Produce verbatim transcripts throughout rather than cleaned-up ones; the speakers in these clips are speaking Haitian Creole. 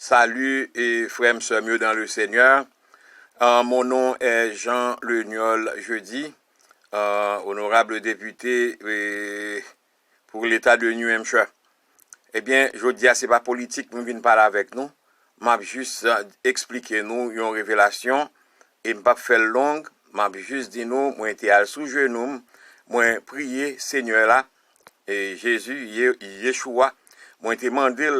Salut et frères et sœurs dans le Seigneur. Euh, mon nom est Jean Leniol Jeudi, euh, honorable député euh, pour l'État de New Hampshire. Ebyen, jodi a se pa politik pou m vin pale avèk nou. M ap jis euh, eksplike nou yon revelasyon e m p ap fè l long. M ap jis di nou, mwen te al sou jenou m, mwen priye Senyè la, e Jezi, Ye- Yeshua, mwen te mande l,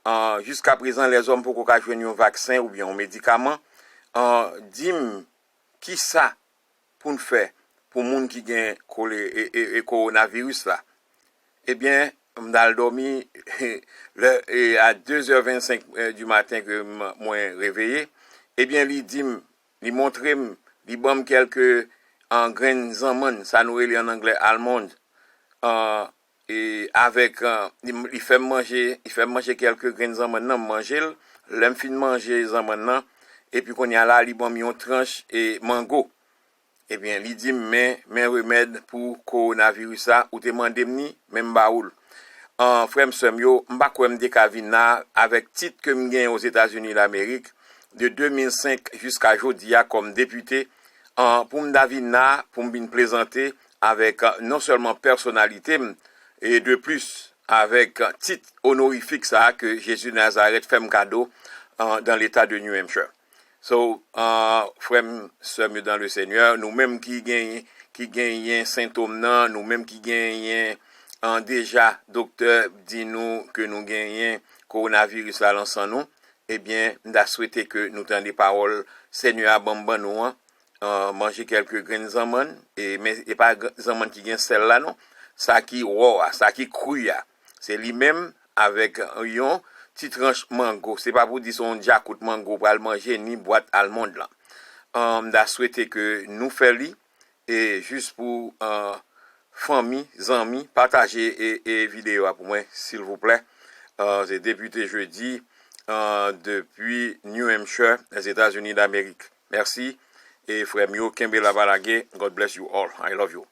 euh, jiska prezan lèzòm poko ka jwenn yon vaksen oubyen yon medikaman, euh, di m kisa pou n fè pou moun ki gen kole- e, e, e kowonaviris la. Ebyen, m t al dòmi lè, e, a de zè vennsenk, e, di maten ke m- mwen reveye. Ebyen, li di m, li montre m, li ban m kèlke an grenn zanmann, sa nou rele an anglè almond, an, e avèk, an, li, li fè m manje, li fè m manje kèlke grenn zanmann nan, m manje l. Lè m fin manje zanmann nan, epi kounye a la, li ban m yon tranch e mango. Ebyen, li di m, men, men remèd pou kowonaviris la, ou te mande m ni, men m ba ou l. An, frè m, sè m yo, m pa kwè m te ka vin la avèk tit ke m genyen Ozetazini Damerik, de de mil senk jiska jodi a kòm depite, an, pou m ta vin la, pou m vin prezante avèk, an, non sèlman pèsonalite m, e de plis, avèk, an, tit onorifik sa a ke Jezi Nazarèt fè m kado, an, dans l'État de New Hampshire. So, uh, frè m, sè m yo dans le Seigneur, nou menm ki genyen, ki genyen sentòm nan, nou menm ki genyen, uh, deja, doktè di nou ke nou genyen kowonaviris la nan san nou, ebyen, m ta swete ke nou tande pawòl Senyè a ban m ban nou an, uh, manje kèlke grenn zanmann, e, men e pa gr- zanmann ki gen sèl la non, sa ki wò a, sa ki kri a, se li menm avèk yon ti tranch mango. Se pa pou di se yon djakout mango ou pral manje, ni bwat almond lan. An, m ta swete ke nou fè li, e jis pou, an, fanmi, zanmi, pataje e, e videyo a pou mwen, silvouplè. An, se Depite Jedi, an, depi New Hampshire, Lèzetazini Damerik. Mèsi. E frè m yo, kenbe la pa lage. God bless you all. I love you.